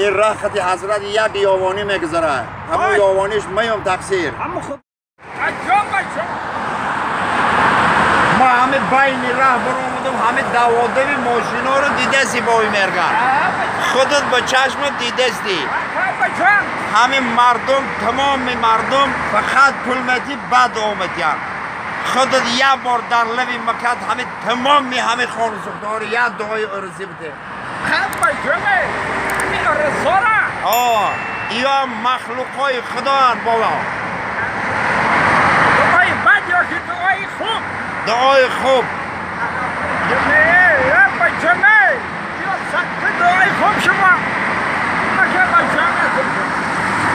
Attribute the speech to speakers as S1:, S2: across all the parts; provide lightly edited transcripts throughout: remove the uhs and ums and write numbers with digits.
S1: ин раҳ хати ҳазрат як ёвонӣ мегузарад. Ҳамон ёвониш маём тақсир. Ма ҳами байни раҳ баромадам, ҳами даводави мошиноро дидаси бои мерган. Худат ба чашмат дидасти. Ҳами мардум, тамоми мардум фақат пулмати бад омадян. Худат як бор дар лави макат ҳами тамоми ҳами хонасухтаҳоро як дуои орзӣ бите. Иё махлуқҳои худоанд бобо.
S2: Дуои бад ё ки дуои хуб?
S1: Дуои хуб.
S2: Дуои хуб шумо.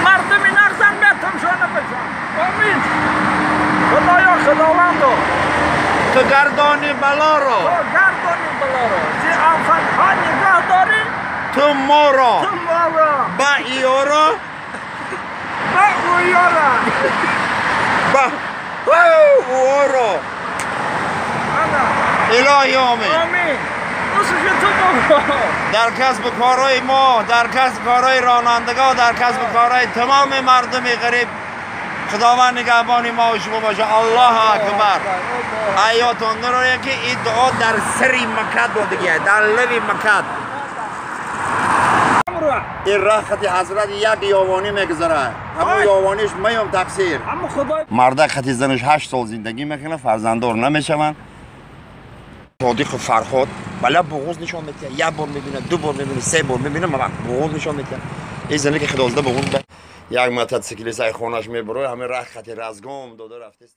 S2: Мардуми нағзам метамшона бачам. Омин. Худоё худовандо.
S1: Ту гардони балоро.
S2: Ту гардони балоро. Зи офатҳо нигоҳ дорӣ.
S1: Ту моро.
S2: Ту моро.
S1: Ба иёро.
S2: Ба уёро.
S1: Ба уоро. Илоҳи омин.
S2: Омин.
S1: Дар касбу корҳои мо, дар касбу корҳои ронандагон, дар касбу корҳои тамоми мардуми ғариб худованд нигаҳбони мо ва шумо бошад. Аллоҳу акбар. Ҳаётон нуроя ки ин дуо дар сари макат додагия, дар лави макат. Ин раҳ хати ҳазрат як ёвонӣ мегузарад. Ҳамон ёвониш маём тақсир. Мардак хати занаш 8 сол зиндагӣ мекунад, фарзанддор намешаванд. Содиқу Фарҳод бала буғуз нишон медиҳад. Як бор мебинад, ду бор мебинад, се бор мебинад, буғуз нишон медиҳад. Ин зане ки худозда буғуз як мототсиклист ай хонаш мебурояд, ҳамин раҳ хати разгом дода рафтест.